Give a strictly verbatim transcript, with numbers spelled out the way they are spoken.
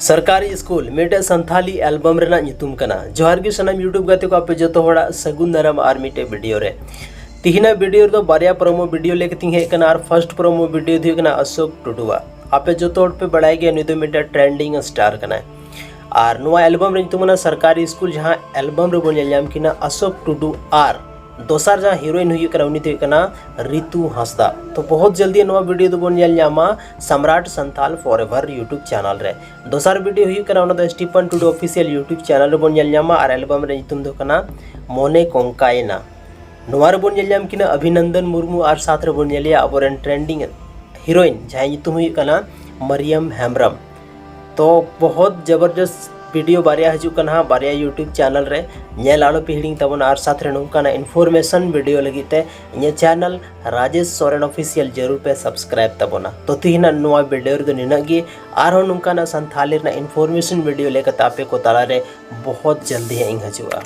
ᱥᱚᱨᱠᱟᱨᱤ ᱥᱠᱩᱞ ᱢᱤᱫᱴᱮᱡ ᱥᱟᱱᱛᱷᱟᱞᱤ ᱮᱞᱵᱟᱢ ᱨᱮᱱᱟᱜ ᱧᱩᱛᱩᱢ ᱠᱟᱱᱟ᱾ ᱡᱚᱦᱟᱨ ᱜᱮ ᱥᱟᱱᱟᱢ YouTube ᱜᱟᱛᱮ ᱠᱚ, ᱟᱯᱮ ᱡᱚᱛᱚ ᱦᱚᱲᱟᱜ ᱥᱟᱹᱜᱩᱱ ᱫᱟᱨᱟᱢ ᱟᱨ ᱢᱤᱫᱴᱮᱡ ᱵᱷᱤᱰᱤᱭᱳ ᱨᱮ᱾ ᱛᱤᱦᱤᱧᱟᱜ ᱵᱷᱤᱰᱤᱭᱳ ᱨᱮᱫᱚ ᱵᱟᱨᱭᱟ ᱯᱨᱳᱢᱳ ᱵᱷᱤᱰᱤᱭᱳ ᱞᱮᱠᱟᱛᱤᱧ ᱦᱮᱡ ᱟᱠᱟᱱᱟ ᱟᱨ ᱯᱷᱟᱨᱥᱴ ᱯᱨᱳᱢᱳ ᱵᱷᱤᱰᱤᱭᱳ ᱫᱚ ᱦᱩᱭᱩᱜ ᱠᱟᱱᱟ ᱚᱥᱳᱠ ᱴᱩᱰᱩᱣᱟᱜ᱾ ᱟᱯᱮ ᱡᱚᱛᱚ ᱦᱚᱲ ᱯᱮ ᱵᱟᱲᱟᱭ ᱜᱮᱭᱟ, ᱱᱩᱭ ᱫᱚ ᱢᱤᱫᱴᱮᱡ ᱴᱨᱮᱱᱰᱤᱝ ᱥᱴᱟᱨ ᱠᱟᱱᱟᱭ᱾ ᱟᱨ ᱱᱚᱣᱟ ᱮᱞᱵᱟᱢ ᱨᱮ ᱧᱩᱛᱩᱢ ᱠᱟᱱᱟ ᱥᱚᱨᱠᱟᱨᱤ ᱥᱠᱩᱞ, ᱡᱟᱦᱟᱸ ᱮᱞᱵᱟᱢ ᱨᱮᱵᱚᱱ ᱧᱮᱞ ᱧᱟᱢ ᱠᱤᱱᱟ ᱚᱥᱳᱠ ᱴᱩᱰᱩ ᱟᱨ ᱫᱚᱥᱟᱨ ᱡᱟᱦᱟᱸ ᱦᱤᱨᱳᱭᱤᱱ ᱦᱩᱭᱩᱜ ᱠᱟᱱᱟ, ᱩᱱᱤ ᱫᱚ ᱦᱩᱭᱩᱜ ᱠᱟᱱᱟ ᱨᱤᱛᱩ ᱦᱟᱸᱥᱫᱟ᱾ ᱛᱚ ᱵᱚᱦᱚᱛ ᱡᱚᱞᱫᱤ ᱱᱚᱣᱟ ᱵᱷᱤᱰᱤᱭᱳ ᱫᱚᱵᱚᱱ ᱧᱮᱞ ᱧᱟᱢᱟ Samrat Santhal forever YouTube channel ᱨᱮ᱾ ᱫᱚᱥᱟᱨ ᱵᱷᱤᱰᱤᱭᱳ ᱦᱩᱭᱩᱜ ᱠᱟᱱᱟ, ᱚᱱᱟ ᱫᱚ Stephen Tudu official YouTube channel ᱨᱮᱵᱚᱱ ᱧᱮᱞ ᱧᱟᱢᱟ ᱟᱨ ᱮᱞᱵᱟᱢ ᱨᱮ ᱧᱩᱛᱩᱢ ᱫᱚ ᱠᱟᱱᱟ ᱢᱚᱱᱮ ᱠᱚᱝᱠᱟᱭᱮᱱᱟ᱾ ᱱᱚᱣᱟ ᱨᱮᱵᱚᱱ ᱧᱮᱞ ᱧᱟᱢ ᱠᱤᱱᱟ ᱚᱵᱷᱤᱱᱚᱱᱫᱚᱱ ᱢᱩᱨᱢᱩ ᱟᱨ ᱥᱟᱛᱷ ᱨᱮᱵᱚᱱ ᱧᱮᱞᱮᱭᱟ ᱟᱵᱚᱨᱮᱱ ᱴᱨᱮᱱᱰᱤᱝ ᱦᱤᱨᱳᱭᱤᱱ, ᱡᱟᱦᱟᱸᱭ ᱧᱩᱛᱩᱢ ᱦᱩᱭᱩᱜ ᱠᱟᱱᱟ ᱢᱟᱨᱤᱭᱟᱢ ᱦᱮᱢᱵᱨᱚᱢ᱾ ᱛᱚ ᱵᱚᱦᱚᱛ ᱡᱚᱵᱚᱨᱫᱚᱥᱛ ᱵᱷᱤᱰᱤᱭᱳ ᱵᱟᱨᱭᱟ ᱦᱤᱡᱩᱜ ᱠᱟᱱᱟ ᱦᱟᱸᱜ ᱵᱟᱨᱭᱟ YouTube ᱪᱮᱱᱮᱞ ᱨᱮ᱾ ᱧᱮᱞ ᱟᱞᱚᱯᱮ ᱦᱤᱲᱤᱧ ᱛᱟᱵᱚᱱᱟ ᱟᱨ ᱥᱟᱛᱷ ᱨᱮ ᱱᱚᱝᱠᱟᱱᱟᱜ ᱤᱱᱯᱷᱚᱨᱢᱮᱥᱚᱱ ᱵᱷᱤᱰᱤᱭᱳ ᱞᱟᱹᱜᱤᱫ ᱛᱮ ᱤᱧᱟᱹᱜ ᱪᱮᱱᱮᱞ ᱨᱟᱡᱮᱥ ᱥᱚᱨᱮᱱ ᱚᱯᱷᱤᱥᱤᱭᱟᱞ ᱡᱟᱹᱨᱩᱲ ᱯᱮ ᱥᱟᱵᱥᱠᱨᱟᱭᱤᱵ ᱛᱟᱵᱚᱱᱟ᱾ ᱛᱚ ᱛᱤᱦᱤᱧᱟᱜ ᱱᱚᱣᱟ ᱵᱷᱤᱰᱤᱭᱳ ᱨᱮᱫᱚ ᱱᱤᱱᱟᱹᱜ ᱜᱮ᱾ ᱟᱨᱦᱚᱸ ᱱᱚᱝᱠᱟᱱᱟᱜ ᱥᱟᱱᱛᱷᱟᱞᱤ ᱨᱮᱱᱟᱜ ᱤᱱᱯᱷᱚᱨᱢᱮᱥᱚᱱ ᱵᱷᱤᱰᱤᱭᱳ ᱞᱮᱠᱟᱛᱮ ᱟᱯᱮ ᱠᱚ ᱛᱟᱞᱟᱨᱮ ᱵᱚᱦᱚᱛ ᱡᱚᱞᱫᱤ ᱦᱟᱸᱜ ᱤᱧ ᱦᱤᱡᱩᱜᱼᱟ᱾